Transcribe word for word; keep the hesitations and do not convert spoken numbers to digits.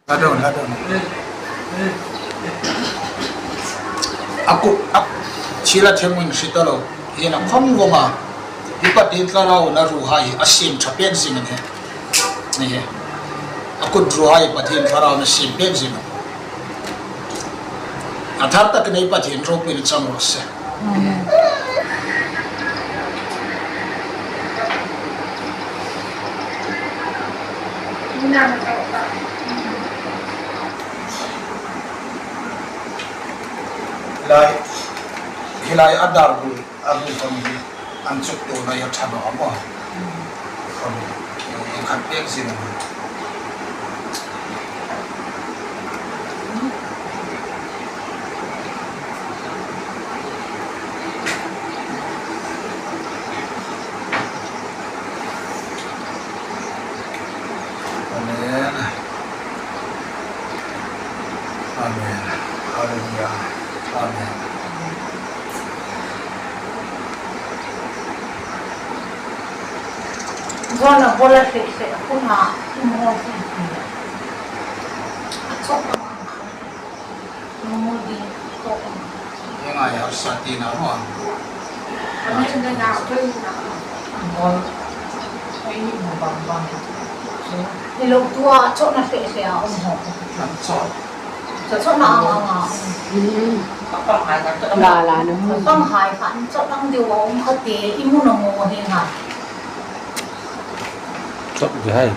Ladon, ladon. A kut, a, sila themwin sitalo. Hiena khong vonga. Hi Pathien Thlarau na ruhai, a siem ṭha pek zing a nih. Ni he. A kut ruhai Pathien Thlarau na siem pek zing a. A thar tak nei Pathien ropuina chang ro se. Lai, hi lai a dar bul, a bul khom hi, an chuk tu lai a ṭha lo maw. Khom, in khat pek zing a. Amen. Amen. Hallelujah. Amen. Zona bola se se kuna mo se. Acho. Hi ngai harsa tina maw. Ni lo tua chawhna hle hle a um ho. An chawh. Chawhna ang ang a. La la na mu. Pang hai khan chawh ang deu a um kha te i mu na mo hi nga. Chawh de hai.